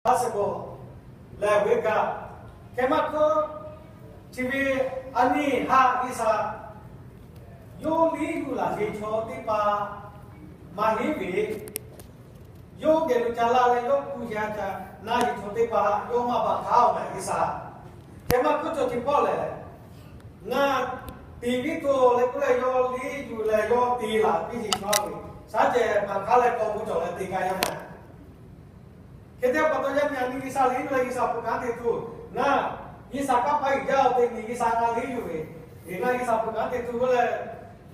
Aˉ suhˍ k'o, lehˬ ve kaꞈ, hk'e maˇ k'oˆ, chi ve a nyi haꞈ G'uiˬsha yawˇ liˇ yuˬ laˬ ve chaw teˇ hpaˍ maˇ heˆ ve, yawˇ geh lo ca laˇ leh yawˇ kuˬ yaˇ ca na ve chaw teˇ hpaˍ yawˇ maˇ baˬ hk'aˇ-oˬ mehˍ G'uiˬsha. Hk'e maˇ k'oˆ, chaw chi hpawˇ lehˬ, ngaˬ tiˍ viˉ to leh k'oˆ leh yawˇ liˇ yuˬ leh yawˇ te laˬ piˇ ve chaw ve, shaˉ ceh baˬ hk'aˇ leh k'awꞈ gu cawˬ leh te k'ai yaˇ mehˍ. Hk'e te pa taw yaˇ miˇ a nyi G'uiˬsha liˇ yuˬ leh G'uiˬsha hpu kanˉ te tuˬ, ngaˬ G'uiˬsha kanˉ paˇ yuˬ jaˇ-oˬ, teˇ nyi G'uiˬsha ngaˬ liˇ yuˬ ve, ngaˬ G'uiˬsha hpu kanˉ te tuˬ k'oˆ leh,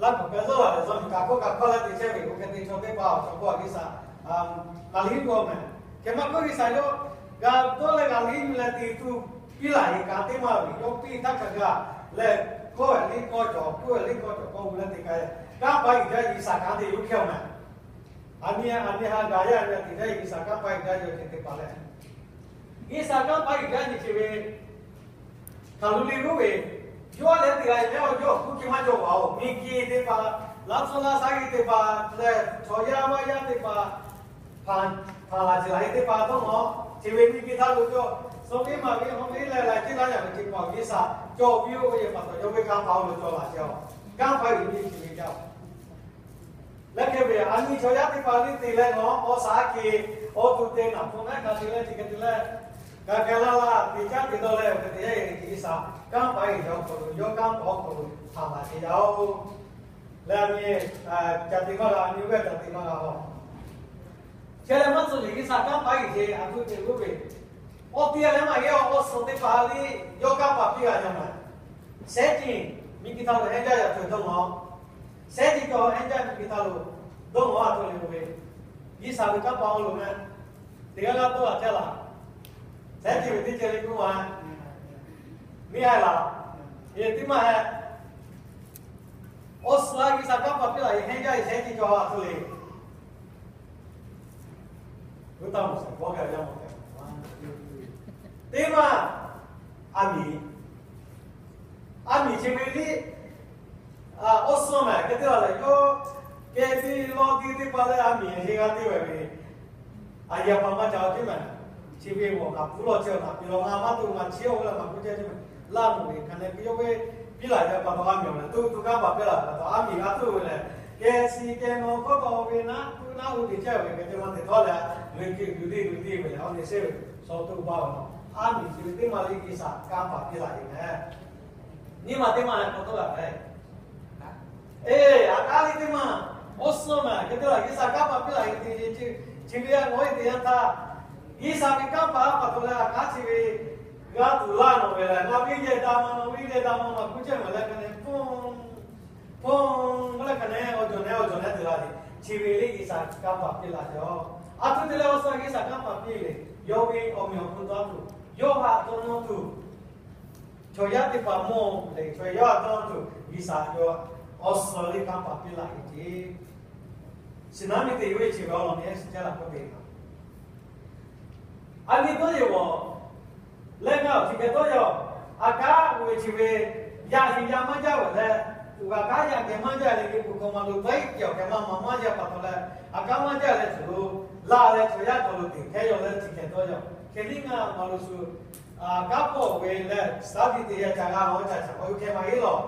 laˇ hk'aˬ pehˍ lawˇ laˬ leh zawˇ miˬ kaꞈ hkawˇ kaꞈ hkawˇ leh te chehˇ ve k'o, hk'e te chaw teˇ hpaˍ awˬ cawˬ k'o G'uiˬsha ngaˬ liˇ yuˬ-oˬ mehˍ. Hk'e maˇ k'oˆ, G'uiˬsha yawˇ g'a dawˇ leh ngaˬ liˇ yuˬ leh te tuˬ piˇ laˬ ve kanˉ teˇ maˇ ve, yawˇ piˇ htaˇ hk'a gaˬ leh, hkawˇ ve liˇ hkawˇ cawˬ, hkawˇ ve liˇ hkawˇ cawˬ k'awꞈ gu leh te k'ai, kanˉ paˇ yuˬ jaˇ G'uiˬsha kanˉ te yuˬ hk'e-oˬ mehˍ. A nyi, a nyi ha gaˬ yaˇ ve teˇ g'aˇ G'uiˬsha kanˉ paˇ yuˬ jaˇ ve awˬ ceuˬ teˇ hpaˍ lehˬ, G'uiˬsha kanˉ paˇ yuˬ jaˇ nyi chi ve hkaˍ lu le g'uˇ ve, yawˇ lehˬ teˇ g'aˇ lehˬ awˬ yawˇ hk'oˆ hk'e maˇ cawˬ-oˬ. Miˬguiˬ teˇ hpaˍ, laˇ tcuhˇ laˇ shaˉ ve teˇ hpaˍ lehˬ, chaw yaˇ maˇ yaˇ teˇ hpaˍ, hpaˍ laˬ ce laˬ ve teˇ hpaˍ dawˇ nawˬ, chi ve miˬguiˬ htaˇ lo cawˬ, suh ve maˬ ve haw ve leh laiˬ ceˇ laˇ yaꞈ ve teˇ hpaˍ G'uiˬsha cawˬ piˇ-oˆ ve pa taw, yawˇ ve kanˉ paˇ lo cawˬ laˬ ce-oˬ. Kanˉ paˇ yuˬ ve chi ve jaˇ-oˬ. Leh hk'e ve a nyi chaw yaˇ teˇ hpaˍ liˇ te leh nawˬ awˬ shaˉ hkiˬ awˬ to te naˬ hpu naˉ hk'a te leh chi hk'e te leh, g'a hk'e laˇ laˇ te caˉ te dawˇ leh awˬ hk'e te yaˇ e G'uiˬsha kanˉ paˇ yuˬ jaˇ awˬ hk'aw lo, yawˇ kanˉ paˇ awˬ hk'aw lo hpaˍ laˬ ce yaˇ-oˬ. Leh a nyi, ca te maˇ g'a, a nyi g'aˇ ca te maˇ g'a-oˬ. Chi leh maˇ tcuh liꞈ G'uiˬsha kanˉ paˇ yuˬ ce a htoꞈ te g'uˇ ve, awˬ te leh maˇ heˆ, awˬ suhˍ teˇ hpaˍ liˇ yawˇ kanˉ paˇ piˇ g'a yaˇ mehˍ. Sehˉ ceˇ miˬguiˬ htaˇ lo hehnˇ jaˇ yaꞈ htoꞈ dawˇ nawˬ, sehˉ ceˇ cawˬ hehnˇ jaˇ miˬguiˬ htaˇ lo dawˇ nawˬ a htoꞈ le-o ve, G'uiˬsha ve kanˉ paˇ-oˬ lo mehˍ. Teˇ g'aˇ g'aˇ dawˇ a caˇ laˬ. Sehˉ ceˇ ve teˇ ceuˬ le k'oˆ ma, miˇ ha laˬ, e teˇ maˇ heˆ. Awˬ suhˍ a G'uiˬsha kanˉ paˇ piˇ laˬ e hehnˇ jaˇ e sehˉ ceˇ cawˬ a htoꞈ le. Teˇ maˇ, a miˬ, a miˬ chi ve liˇ, awˬ suhˍ mehˍ hk'e te laˬ leh yawˇ kehˬ ve lawˇ te teˇ hpaˍ leh a miˬ heˆ g'a te ve ve, a yaꞈ hpaˍ maˇ ca-o teˇ mehˍ. Chi ve awˬ kaꞈ pfuhˇ lawˇ chi awˬ kaꞈ piˇ lawˇ, ngaˬ maˇ tuˬ ngaˬ chi awˬ ve laˬ maˬ k'oˆ ceh teˇ mehˍ. Laˇ mvuhˬ ve hk'a nehˬ k'o yawˇ ve piˇ laˬ yaꞈ pa taw a miˬ awˬ lehˬ tuˬ tuˬ kanˉ paˇ piˇ laˬ pa taw a miˬ g'a tuˬ ve lehˬ, kehˬ shiˍ kehˬ nawˬ hkawˇ taw ve naˉ tuˬ naˉ uˉ te ceh ve hk'e te maˇ te htawˇ leh, luˬ hkiˬ luˬ deˇ luˬ deˇ ve lehˬ, awˬ te sheˍ ve shaw tuˬ baˬ ve, a miˬ chi ve teˇ maˇ liˇ G'uiˬsha kanˉ paˇ piˇ laˬ ve mehˍ. Nyiˇ maˬ teˇ maˇ leh k'awꞈ tawˆ la ve, eˬ, a kanˉ liˇ teˇ maˇ, awˬ suhˍ mehˍ hk'e te laˬ G'uiˬsha kanˉ paˇ piˇ laˬ ve te, chi ve a nawˬ e te yanˇ htaˇ, G'uiˬsha ve kanˉ paˇ pa taw leh a kanˉ chi ve g'a tuˬ laˇ nawˬ ve lehˬ, ngaˬ ve yehˬ daꞈ ma, nawˬ ve yehˬ daꞈ ma maˇ k'oˆ ceh mehˍ leh hk'a nehˬ, pon, pon, k'oˆ leh hk'a nehˬ awˬ jawˬ nehˬ awˬ jawˬ nehˬ te la ve, chi ve liˇ G'uiˬsha kanˉ paˇ piˇ laˬ ve yoˬ. A htoꞈ te leh awˬ suhˍ G'uiˬsha kanˉ paˇ piˇ ve, yawˇ ve awˬ meꞈ awˬ hk'oˆ dawˇ tuˬ, yawˇ haꞈ dawˇ nawˇ tuˬ, chaw yaˇ teˇ hpaˍ mawˬ leh chaw yaˇ haꞈ dawˇ nawˇ tuˬ G'uiˬsha yawˇ awˬ suhˍ liˇ kanˉ paˇ piˇ laˬ ve ce. Shiˍ naˉ miˇ te ve chi ve awˬ lawn nehˬ shiˍ caˇ laˬ k'oˆ te, a nyi dawˇ yeˬ g'awˬ leh ngaˬ awˬ hk'e geh dawˇ yaˇ-oˬ. A kanˉ ve chi ve yaꞈ heˍ yaꞈ maˇ jaˇ ve leh, uˬ g'aꞈ kanˉ yaꞈ geh maˇ jaˇ leh, geh kuˬ hk'aw ma lo taiˉ ceh awˬ hk'e maˇ maˇ maˇ jaˇ pa taw leh, a kanˉ maˇ jaˇ leh tuˬ lo laˬ leh chaw yaˇ hk'aw lo teꞈ hkehˇ yaw leh chi hkeh dawˇ yaˇ-oˬ. Hk'e liˇ ngaˬ maˇ lo shu kanˉ pawˆ ve leh study te yaˇ ca g'a awˬ ca caꞈ k'aw yuˬ hkeh maˇ heˆ lawˬ.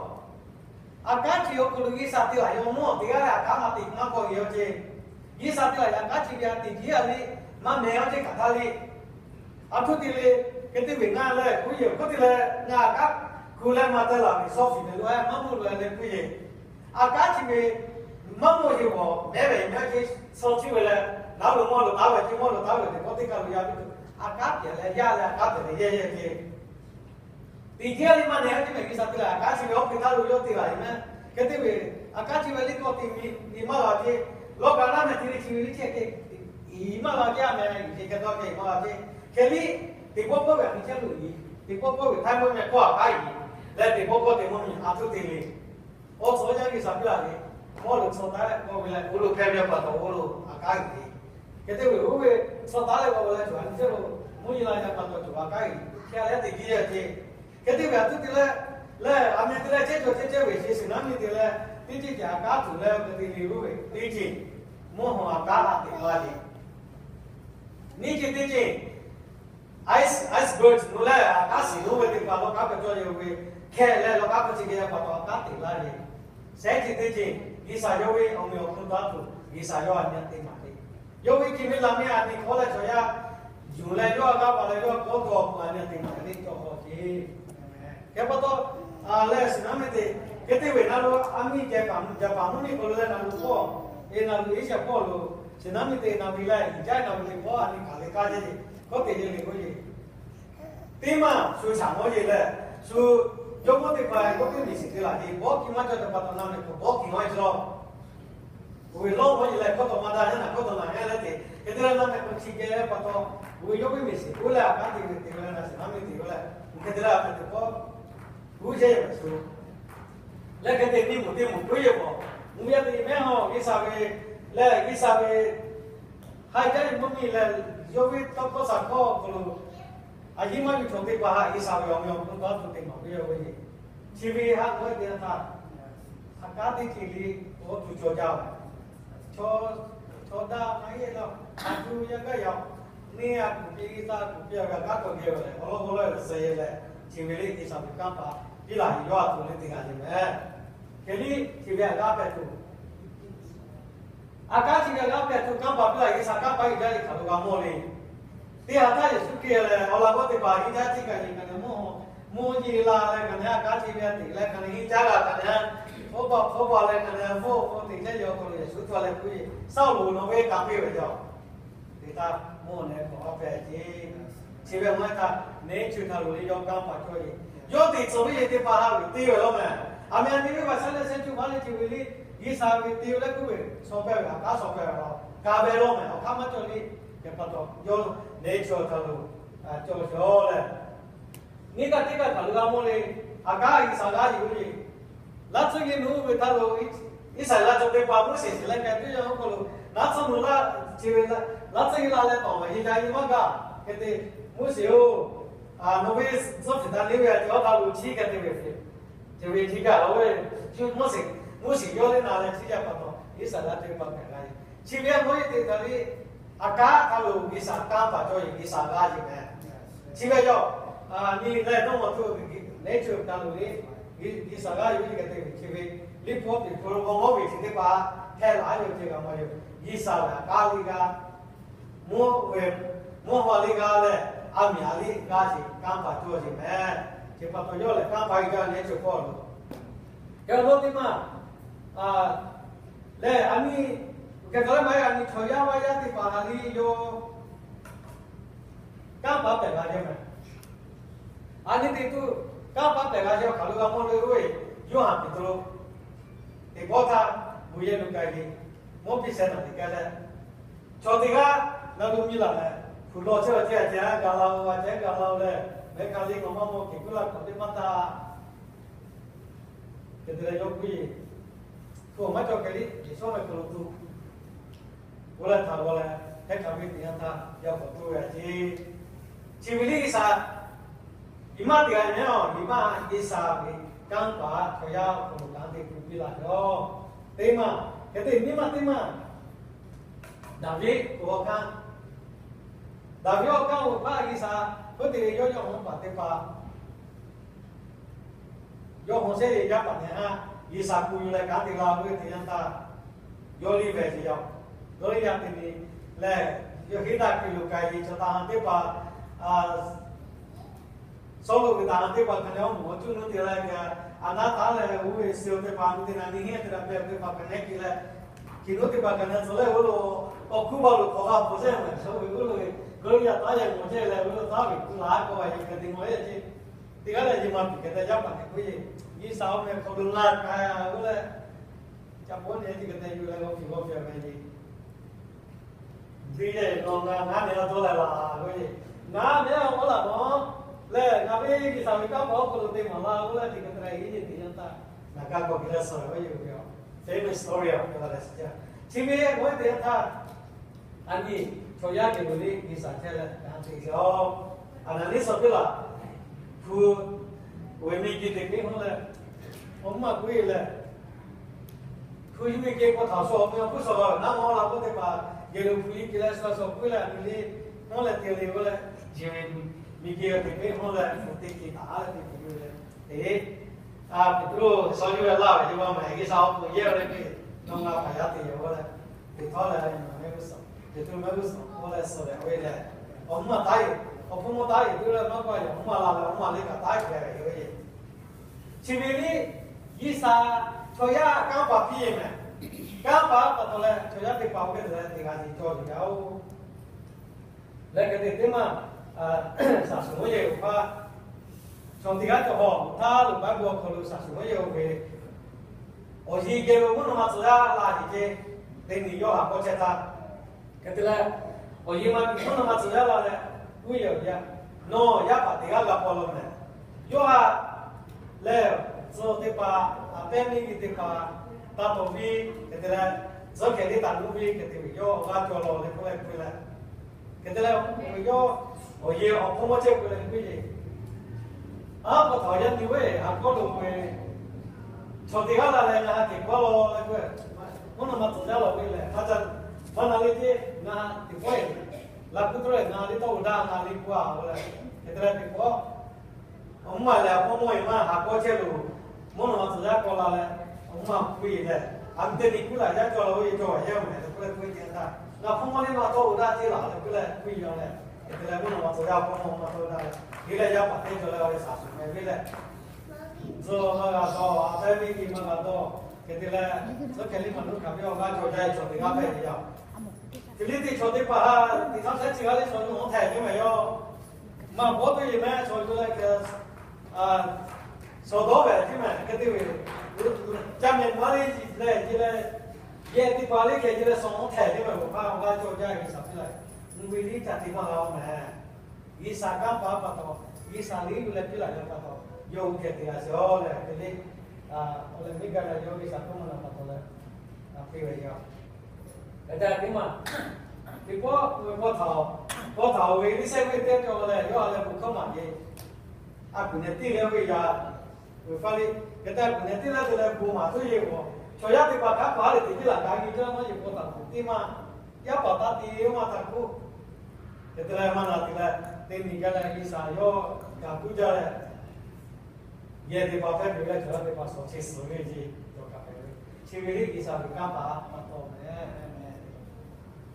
A kanˉ chi awˬ hk'aw lo G'uiˬsha te laˬ yaw mawˇ teˇ g'aˇ leh a kanˉ maˇ teꞈ maˇ k'awꞈ ve awˬ ceh, G'uiˬsha te laˬ yaꞈ kanˉ chi ve a teꞈ jiˇ a liˇ maˇ mehˍ awˬ ceh kaꞈ htaˇ liˇ. A htoꞈ te leh, hk'e te ve ngaˬ leh k'oˆ yeˬ, hk'e te leh ngaˬ a kanˉ hku leh maˇ te laˬ ve sawˇ shiˍ ve lo maˇ mawˇ lo leh k'oˆ yeˬ. A kanˉ chi ve maˇ mawˇ yeˬ g'awˬ mehˉ ve mehˉ ceh, sawˇ chi ve leh, naˉ lo mawˇ lo taˉ ve ceh, mawˇ lo taˉ ve teˇ pawˆ teˇ kaˬ lo yaˇ ve tuˬ, a kanˉ pehˍ leh yaˇ leh a kanˉ pehˍ leh yehˇ yehˇ ceh. Teˇ jiˇ a liˇ maˇ nehˬ a ciˉ mehˍ G'uiˬsha te leh a kanˉ chi ve awˬ hk'e htaˇ lo yawˇ te laˬ ve mehˍ. Hk'e te ve, a kanˉ chi ve liˇ k'awꞈ te ve maˇ g'a ceh, lawˇ kaꞈ naˉ mehˍ te ve chi ve liˇ ceh hk'e, iˉ maˇ g'a ceh a mehˍ, iˉ ceh hk'e dawˇ ceh iˉ maˇ g'a ceh. Hk'e liˇ, teˇ pawˆ pawˆ ve a miˬ ceh lo iˉ, teˇ pawˆ pawˆ ve htaˇ mawˇ meh k'awˇ a kanˉ iˉ, leh teˇ pawˆ pawˆ te mawˇ miˬ a htoꞈ te ve, awˬ tcuh yaˇ G'uiˬsha piˇ laˬ ve, mawˇ lo tcuh taˉ k'oˆ ve leh, oˇ lo hpehˇ ve pa taw oˇ lo a kanˉ iˉ ve, hk'e te ve oˇ ve tcuh taˉ leh k'oˆ ve leh cawˬ a nyi ceh lo, mvuhˇ nyi la yaˇ pa taw cawˬ a kanˉ iˉ, hk'e a leh teˇ jiˇ a ceh. Hk'e te ve a htoꞈ te leh, leh a meh te leh ceh cawˬ ceh ceh ve chi shiˍ naˉ miˇ te leh, teˇ ceh ceh a kanˉ tuˬ leh hk'e te ve oˇ ve teˇ ceh, mvuhˇ haw a kanˉ a teꞈ la ve, nyiˇ ceh teˇ ceh, iceberg nawˬ leh a kanˉ shiˍ lonˉ ve teˇ hpaˍ lawˇ k'aˉ hk'aw cawˇ yehˬ ve hkeh leh lawˇ k'aˉ hk'aw chi geh pa taw a kanˉ teꞈ laˇ ve, shehˉ chi teˇ ceuˬ G'uiˬsha yawˇ ve awˬ meꞈ awˬ hk'aw taˇ tuˬ G'uiˬsha yawˇ a nyi te maˍ ve, yawˇ ve hkiˬ ve laꞈ mehˆ a nyi hk'awˇ leh chaw yaˇ yuˬ leh yawˇ a g'aˇ pa leh yawˇ kawˉ dawˬ a nyi te maˍ ve teˇ cawˬ hk'aw ce. Hk'e pa taw, a leh shiˍ naˉ miˇ te, hk'e te ve na lo a miˇ Jaˍpaˍ mvuhˇ miˬ hk'aw lo leh na lo hpawˇ, e na lo Eˇsaˍ hpawˇ lo, shiˍ naˉ miˇ te na ve leh iˍ jaˇ na ve teˇ hpawˇ a nyi hk'aˬ le k'aˇ ce, hkawˇ te le le k'oˆ ve, teˇ maˇ shu shaˍ mawˇ yeˬ leh, shu jawˇmawˇ teˇ hpaˍ yawˇ piˇ miˬ shiˍ te laˬ ve, bawˇ hkiˬ maˇ cawˬ te pa taw na mehˍ k'o bawˇ hkiˬ maˇ cawˬ. Oˇ ve lawˇ mawˇ yeˬ leh hkawˇ taw maˇ daꞈ yaˇ naˬ hkawˇ taw naˬ yaˇ leh te, hk'e te leh na mehˍ k'o chi geh pa taw, oˇ ve yawˇ piˇ miˬ shiˍ k'oˆ leh a kanˉ te ve te ve leh na shiˍ naˉ miˇ te ve leh, oˇ hk'e te leh a hpehꞈ tuˬ k'awꞈ g'uˇ yehˇ ve shu leh hk'e te miˇ moˍ teˇ moˍ k'oˆ yehˬ k'awꞈ, mvuhˇ yaˇ te mehˉ hawˬ G'uiˬsha ve leh G'uiˬsha ve ha jaˇ ve mvuhˇ miˬ leh yawˇ ve tawˇ hkawˇ shaˍ hkawˇ awˬ hk'aw lo, a yiˇ maˇ yuˬ chaw teˇ hpaˍ haꞈ G'uiˬsha ve awˬ meꞈ awˬ hponˇ taˇ tuˬ te maˍ ve yoˬ ve, chi ve haꞈ k'oˆ ve teˇ yanˇ htaˇ, a kanˉ teˇ ceuˬ le k'awꞈ tuˬ cawˬ jaˇ ve, chaw daˇ maˇ heˆ la, a tuˬ yaˇ gaˇ yaꞈ, neˇ a kuˬ piˇ, G'uiˬsha kuˬ piˇ a ve a kanˉ k'awꞈ geh ve leh awˬ lawn k'o lawˇ suh yehˬ leh, chi ve le G'uiˬsha ve kanˇ paˍ piˇ laˬ yawˇ a tuˬ le te g'a ve mehˍ. Hk'e liˇ chi ve a g'aˇ hpehꞈ tuˬ, a kanˉ chi ve a g'aˇ hpehꞈ tuˬ kanˇ paˍ piˇ laˬ G'uiˬsha kanˇ paˍ iˉ jaˇ ve hk'aˬ lo g'a mawˇ le. Teˇ ha htaˇ Yeˍsuˆ Hkriꞈ lehˬ awˬ laꞈ g'awˇ teˇ hpaˍ iˉ jaˇ tiˉ kaꞈ yeˬ kaꞈ leh mawˇ, mawˇ yeˬ la leh kaꞈ leh a kanˉ chi ve a teꞈ leh kaꞈ leh iˉ jaˇ g'a kaꞈ leh, hawˉ paˆ hawˉ paˆ leh kaꞈ leh mawˇ hk'aw teꞈ chehˇ yehˬ awˬ hk'aw lo Yeˍsuˆ htaꞈ leh k'oˆ ve, Saˉ loˍ, nawˬ ve kanˉ piˇ ve jaˇ. Teˇ htaˇ mawˇ leh k'awꞈ a pehˍ ce. Chi ve maˇ heˆ htaˇ neˇ chi htaꞈ loˬ le yawˇ kanˇ paˍ cawˇ yeˬ, yawˇ teꞈ tcuh ve yeˬ teˇ hpaˍ haꞈ ve te ve lawˇ mehˍ. A mehˍ a nyi ve vaꞈ shaˉ leh shehˆ cuˇ maˇ le chi ve le, G'uiˬsha ve te ve leh k'oˆ ve, shaw pehˇ ve a kanˉ shaw pehˇ ve lawˇ, ka ve lawˇ mehˍ. Awˬ hk'aˇ maˇ cawˬ le. Hk'e pa taw yawˇ neˇ chi htaꞈ loˬ cawˇ cawˇ leh, nyi kaˇ teˇ kaˇ hk'aˬ lo g'a mawˇ le. A kanˉ G'uiˬsha g'a yuˬ ve le. Laˇ tcuhˇ nyi nuˇ ve htaꞈ lo Iˉsaˍreˍlaˆ chaw teˇ hpaˍ Moˉseˍ shiˍ leh k'ai tuˬ yaˇ awˬ hk'aw lo laˇ tcuhˇ nuˇ laˇ chi ve laˇ, laˇ tcuhˇ nyi la leh tawˍ ve nyi ca nyi maˇ gaˬ. Hk'e te, Moˉseˍ-oˬ, nawˬ ve tcuhˇ hpehꞈ taˍ le ve a ceh awˬ htaꞈ lo chiˇ hk'e te ve hpehꞈ, chi ve nyi gaˬ la ve, Moˉseˍ, Moˉseˍ yawˇ le na leh chiˇ yaˇ pa taw Iˉsaˍreˍlaˆ teˇ hpaˍ hpehꞈ la ve. Chi ve a mawˇ yeˬ teꞈ taˍ le, a kanˉ htaꞈ lo G'uiˬsha kanˇ paˍ cawˇ yeˬ, G'uiˬsha g'a yeˬ mehˍ. Chi ve yawˇ nyi leh dawˇ maw tuˬ neˇ chi htaꞈ lo le, G'uiˬsha g'a yuˬ ve hk'e te ve chi ve, liꞈ hpu awˬ piˍ hpu lo g'aw mawˇ ve chi teˇ hpaˍ hpehꞈ la ve ceh g'a maˇ yoˬ. G'uiˬsha ve a kanˉ liˇ g'a, mvuhˇ ve, mvuhˇ haw liˇ g'a leh, a miˍ a liˇ g'a sheˍ kanˇ paˍ cawˇ sheˍ mehˍ. Chi pa taw yawˇ lehˬ kanˇ paˍ iˉ jaˇ neˇ chi hk'aw lo, hk'e awˬ lawn teˇ maˇ lehˬ, a nyi, hk'e hk'aˬ lehˬ maˇ heˆ, a nyi chaw yaˇ vaˇ yaˇ teˇ hpaˍ ha liˇ yawˇ kanˇ paˍ pehˬ g'a jaˇ mehˍ. A nyi teˇ tuˬ kanˇ paˍ pehˬ g'a jaˇ hk'aˬ lo g'a mawˇ le oˇ ve, Yoˇhanˬ Peˍtruˆ teˇ pawˆ htaˇ bon yehˬ lo k'ai le, mvuhˇ piˇ sheh naˬ teꞈ k'ai leh, chaw teˇ g'aˇ na lo miˇ laˬ leh, hpu lawˬ chehˇ ve ceh a ceh a gaˬ la-o, a ceh gaˬ la-o leh, mehˍ ka le k'awꞈ maˇ mawˇ keˬ kuˉ laˇ k'awꞈ teˇ maˇ taˇ Hk'e te leh yawˇ k'oˆ ve, Hpu awˬ maˇ cawˬ hk'e le, Yeˍsuˆ mehˆ hk'aw lo tuˬ, oˇ leh htaꞈ g'aw leh, hk'e hk'aˬ ve teˇ yanˇ htaˇ yaˇ k'awꞈ tuˬ ve a ciˉ. Chi ve liˇ G'uiˬsha, nyi ma teˇ g'aˇ nyi-o, nyi ma G'uiˬsha ve kanˇ paˍ chaw yaˇ awˬ hk'aw lo kanˉ te kuˬ piˇ laˇ ve-o. Teˇ maˇ hk'e te nyi ma teˇ maˇ Daˍviˆ awˬ kanˉ, Daˍviˆ awˬ kanˉ awˬ hpaˇ G'uiˬsha, hk'e te ve yawˇ yawˇ awˬ paˍ teˇ hpaˍ yawˇ hawˬ shehˍ ve yaˇ paˍ nehˬ haˉ G'uiˬsha kuˬ yuˬ leh kanˉ te la ve teˇ yanˇ htaˇ, yawˇ liˇ vehˬ ve yaˇ, yawˇ liˇ yaˇ te ve lehˬ, yawˇ heˉ daꞈ kuiˬ lo k'ai ve chaw taˍ ha teˇ hpaˍ, Sawˉluꞈ ve taˍ ha teˇ hpaˍ hk'aˬ nehˬ awˬ moˍ awˬ cuˇ nuˇ te leh kaꞈ, a naˉ taˉ leh oˇ ve suh-o teˇ hpaˍ, mvuhˇ te na nyi heˆ te la pehˬ teˇ hpaˍ hk'aˬ nehˬ kiˬ leh, kiˬ nuˇ teˇ hpaˍ hk'aˬ nehˬ tcuh leh oˇ lo awˬ hkuˇ baˬ lo hk'awꞈ g'a bvuhˬ shehˍ mehˍ, sawˉluꞈ ve oˇ lo ve, Gawˇliˇyaꞈ taˉ yehˬ mawˬ chehˇ leh oˇ lo taˉ ve kuˬ laˬ k'awꞈ g'a yehˬ hk'e te mawˬ ve ceˇ. Teˇ g'aˇ lehˬ, nyi ma tuˬ hk'e te yaˇ paˍ hk'e k'oˆ ve, G'uiˬsha awˬ meh hk'aw lo ngaˬ k'ai-a k'oˆ leh, ca paw nehˬ teˇ hk'e te yuˬ leh g'aw tuˬ g'aw pehˬ ve le. Teˇ g'aˇ lehˬ, nawˬ ngaˬ ngaˇ nehˬ la dawˇ leh laˬ k'oˆ ve, ngaˬ nehˬ la k'oˆ laˬ nawˬ lehˬ, ngaˬ ve G'uiˬsha ve kanˇ paˍ awˬ hk'aw lo te maˍ laˇ k'oˆ leh, teˇ hk'e te leh iˉ nyi teˇ yanˇ htaˇ ngaˬ kaˇ k'awꞈ piˇ leh suh ve yoˬ ve. Famous story a, chi ve awˬ teˇ yanˇ htaˇ, a nyi chaw yaˇ geh lo le G'uiˬsha chehˇ leh kanˉ te ve-o. Aˍnaˍniˆ Saˍpiˉlaꞈ hpu ve miˬguiˬ teˇ hk'e hawˉ leh, awˬ maˇ k'oˆ ve lehˬ, hpu yuˬ ve kehˬ k'o htaꞈ shu awˬ meh awˬ hpfuhˇ shuˍ la naˉ ma la k'oˆ teˇ hpaˍ geh lo hpu yuˬ kehˬ leh shu shuˍ k'oˆ leh, a nyi le hawˉ leh te le k'oˆ leh, Chi ve miˬ guiˬ ve teꞈ peˆ hawˉ leh, teˇ ceuˬ taˍ a leh teˇ ceuˬ ve le, teꞈ, a, Peˍtruˆ shaw yuˬ leh laˇ ve yawˇ maˇ maˍ, G'uiˬsha awˬ pon yehˇ leh ve, nawˬ ngaˬ hpaˍ yaˇ te yoˬ k'oˆ leh, teꞈ htawˇ leh, Peˍtruˆ mehˆ g'uˇ suhˍ k'oˆ leh suh leh ve lehˬ, awˬ mvuhˇ maˬ taˉ e, awˬ hpawˇ mawˇ taˉ e tuˬ leh maˇ k'oˆ a, awˬ mvuhˇ maˬ la leh awˬ mvuhˇ maˬ le kaꞈ taˉ e hpehꞈ ve yoˬ. Chi ve liˇ G'uiˬsha chaw yaˇ kanˉ paˍ piˇ e mehˍ. Kanˉ paˍ pa taw leh chaw yaˇ teˇ hpaˍ oˇ hk'e te leh teˇ g'aˇ ceh cawˬ ve yoˬ. Leh hk'e te teˇ maˬ shaˍ shuˍ mvuhˇ yehˬ oˬ hpaˇ, chaw teˇ g'aˇ cawˬ hawˬ htaˇ lo Baˆtiˆsaˬ awˬ hk'aw lo shaˍ shuˍ mvuhˇ yehˬ oˬ ve awˬ yeˬ geh lo mvuhˇ naw ma tcuh yaˇ la ce ce, teˇ nyi yawˇ haꞈ k'awˇ chehˇ htaˇ, hk'e te leh, awˬ yeˬ ma mvuhˇ naw ma tcuh yaˇ la leh, mvuhˇ yehˬ awˬ yaˇ, nawˬ yaˇ paˍ teˇ g'aˇ g'a paw law mehˍ. Yawˇ haꞈ lehˬ, tcuh teˇ hpaˍ, a pehˉ miˇ ve teˇ hpaˍ, taˇ tawˍ piˇ hk'e te leh, tcuhˉ hkeh teˇ taˍ nuˇ piˇ hk'e te ve yawˇ awˬ g'aˇ cawˬ law leh k'oˆ leh k'oˆ leh, hk'e te leh, yawˇ awˬ yeˬ awˬ hpawˇ mawˇ chehˇ k'oˆ leh k'oˆ ve, a pa taw yaˇ nyi ve haꞈ k'awˇ lo k'oˆ ve, chaw teˇ g'aˇ la leh ngaˬ ha teꞈ k'awˇ law leh k'oˆ, mvuhˇ naw ma tcuh yaˇ law ve lehˬ, hk'a ca maˇ na le ce, ngaˬ ha teꞈ k'awˇ e, laꞈ kuˉ tawˆ leh ngaˬ ha le tawˇ uiˍ daꞈ, ngaˬ ha le k'oˆ a leh, hk'e te leh teꞈ k'awˇ awˬ mvuhˇ maˬ lehˬ, awˬ hpawˇ mawˇ e maˇ haꞈ k'awˇ chehˇ loˬ, mvuhˇ naw ma tcuh yaˇ k'awˇ la leh, awˬ mvuhˇ maˬ k'oˆ e lehˬ, a miˬ teˇ nyi kuˉ laˬ yaˇ cawˬ la ve, cawˬ a yaˇ mehˍ leh k'oˆ leh k'oˆ ve teˇ yanˇ htaˇ, ngaˬ hpawˇ mawˇ le maˇ tawˇ uiˍ daꞈ ce laˬ leh k'oˆ leh k'oˆ e a leh, hk'e te leh mvuhˇ naw ma tcuh yaˇ awˬ hpawˇ mawˇ maˇ tawˇ daꞈ leh, hk'e leh yaˇ paˍ teˇ cawˬ leh awˬ ve shaˍ shuˍ mehˍ ve lehˬ, tcuh maˇ g'a tawˇ, a pehˉ miˇ ve maˇ g'a tawˇ, hk'e te leh, tcuhˉ hkeh liˇ maˬ nuˇ hkanˍ ve awˬ g'aˇ cawˬ jaˇ e chaw teˇ g'aˇ hpehꞈ ve yoˬ. Hk'e liˇ teˇ chaw teˇ hpaˍ ha teꞈ htaˇ shehˉ chi g'aˇ le chaw yuˬ hawˉ htehꞈ ve mehˍ yoˬ. Maˇ bawˉ tuˬ yeˬ mehˍ chaw yuˬ leh, shaw dawˇ ve ce mehˍ hk'e te ve, ca mehˍ maˇ le leh ce leh, yehˬ teˇ hpaˍ le hkeh ce leh shaw hawˉ htehꞈ ve mehˍ, awˬ hpaˇ awˬ g'aˇ cawˬ jaˇ ve shaˍ piˇ la, mvuhˇ ve liˇ ca te maˇ g'a mehˍ. G'uiˬsha kanˉ paˍ pa taw, G'uiˬsha liˇ yuˬ leh piˇ laˬ ve pa taw, yawˇ hui hkeh te g'a sheˍ a leh hk'e le, awˬ leh miˇ gaˇ leh yawˇ G'uiˬsha hkawˇ maˇ na pa taw leh, a piˇ ve yoˬ. Hk'e te teˇ maˬ, teˇ pawˆ ve pawˇ htaꞈ, pawˇ htaꞈ oˬ ve liˇ sehˉ ve teˇ cawˬ leh yawˇ a leh bon hkawˇ maˍ ve, a kuˬ nehˬ tiˇ leh ve yaꞈ, hk'e te kuˬ nehˬ tiˇ leh te leh bon maˍ tuˬ yeˬ k'o, chaw yaˇ teˇ hpaˍ hk'a paˍ le teꞈ tiˇ laˬ kaꞈ nyi jaˇ maˇ yeˬ pawˇ htaꞈ kuˬ tiˇ maˇ, yaˇ paˍ taˇ te maˇ htaꞈ k'oˆ, hk'e te leh maˇ na te leh, teˇ miˬ gaˇ leh G'uiˬsha yawˇ gaˬ kuˇ jaˇ leh, yehˬ teˇ hpaˍ hpehꞈ ve leh chaw yaˇ teˇ hpaˍ shawˍ chehˇ suhˍ ve ce, cawˬ kaꞈ hpehꞈ ve, chi ve liˇ G'uiˬsha ve kanˉ paˍ pa taw mehˍ.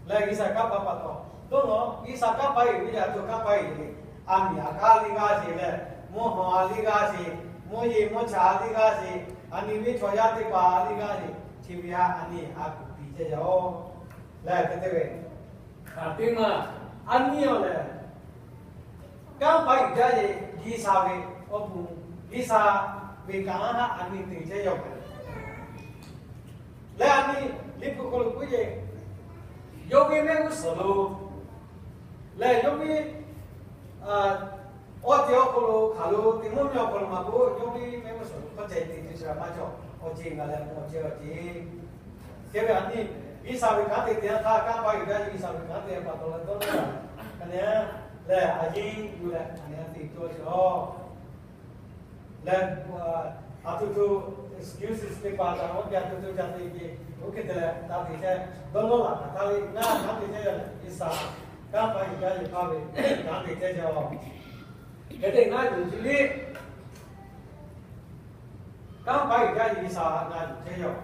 Leh G'uiˬsha kanˉ paˍ pa taw, dawˇ nawˬ G'uiˬsha kanˉ paˍ yeˬ ve yaꞈ cawˬ kanˉ paˍ yeˬ le, a miˬ a kaˉ liˇ g'aˇ sheˍ leh, mvuhˇ haw a liˇ g'aˇ sheˍ, mvuhˇ yeˬ mvuhˇ cha a liˇ g'aˇ sheˍ, a nyi ve chaw yaˇ teˇ hpaˍ a liˇ g'aˇ sheˍ, chi ve a a nyi a kuˬ tiˍ chehˇ yaˇ oˬ. Leh hk'e te ve, a teˇ maˬ, a nyi awˬ lehˬ, kanˉ paˍ yuˬ jaˇ yeˬ G'uiˬsha ve awˬ pon, G'uiˬsha ve kanˉ haˉ a nyi te chehˇ yaˇ oˬ. Leh a nyi liꞈ hpu hk'aw lo k'oˆ yeˬ, yawˇ ve mehˆ g'uˇ suhˍ lo leh yawˇ ve awˬ ceuˬ awˬ hk'aw lo hk'aˬ lo te mvuhˇ miˬ awˬ hk'aw lo maˇ k'oˆ, yawˇ ve mehˆ g'uˇ suhˍ lo hk'aˬ ceh te tuˬ chi g'a maˇ cawˬ. Awˬ ceuˬ ngaˬ lehˬ awˬ ceuˬ awˬ ceuˬ. Hk'e ve a nyi, G'uiˬsha ve kanˉ te te a htaˇ kanˉ paˍ yuˬ jaˇ yeˬ G'uiˬsha ve kanˉ te pa taw leh dawˇ nawˇ la, ka nyi, leh a yeˇ yuˬ leh ka nyi te cawˇ sheˍ a. Leh, a htoꞈ htoꞈ excuses teˇ hpaˍ htaꞈ awˬ piˇ a htoꞈ htoꞈ ca te ve, oˇ hk'e te leh kanˉ te chehˇ, dawˇ nawˇ laˬ htaˇ le ngaˬ kanˉ te chehˇ leh G'uiˬsha kanˉ paˍ yuˬ jaˇ yeˬ hpaˇ ve kanˉ te chehˇ chehˇ a. Hk'e te ngaˬ yuˬ chi le kanˉ paˍ yuˬ jaˇ yeˬ G'uiˬsha ngaˬ yuˬ chehˇ yaˇ oˬ.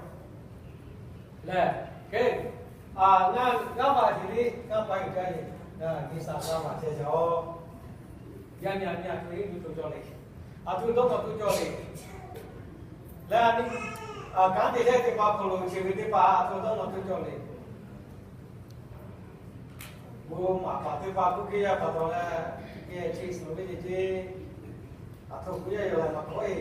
Leh, hk'e, ngaˬ kanˉ paˍ chi le kanˉ paˍ yuˬ jaˇ yeˬ, G'uiˬsha kanˉ paˍ chehˇ chehˇ a. Yaˇ nyi a nyi a htoꞈ heˆ tuˬ to cawˬ le. A htoꞈ dawˇ nawˇ tuˬ cawˬ le. Leh a nyi, kanˉ te chehˇ teˇ hpaˍ hk'aw lo chi ve teˇ hpaˍ a htoꞈ dawˇ nawˇ tuˬ cawˬ le. Bon maˍ paˍ teˇ hpaˍ k'oˆ hk'e yaˇ pa taw leh, geh chi suhˍ ve le ce, a htoꞈ k'oˆ yaˇ yaw leh maˇ k'oˆ e.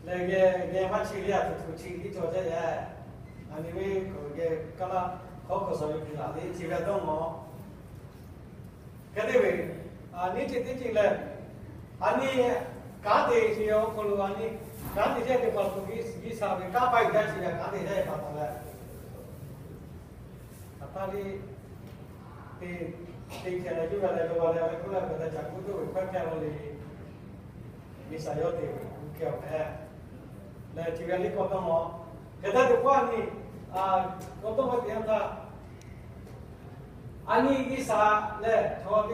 Leh geh geh maˇ chi le a htoꞈ htoꞈ chi tiˉ cawˬ chehˇ leh, a nyi ve k'oꞈ geh kaˇ laˇ hkawˇ hk'aw suhˍ ve piˇ laˬ le chi ve dawˇ nawˇ. Hk'e te ve, a nyi chi teˇ ceuˬ lehˬ, a nyi kanˉ te chi awˬ hk'aw lo a nyi kanˉ te chehˇ teˇ hpaˍ hk'aw lo G'uiˬsha ve kanˉ paˍ yuˬ jaˇ chi ve kanˉ te chehˇ pa taw leh, a taˇ le, te, te hkeh leh yuˇ g'a leh lo g'a leh ve k'oˆ leh hk'e te ca kuˇ tuˬ ve hkawˇ hpehˇ lo le. G'uiˬsha yawˇ te ve k'oˆ hkeh awˬ hpehꞈ leh chi ve a liˇ k'awꞈ dawˇ mawˬ. Hk'e te teˇ pawˆ a nyi, k'awꞈ dawˇ mawˬ te yanˇ htaˇ, A nyi G'uiˬsha lehˬ chaw teˇ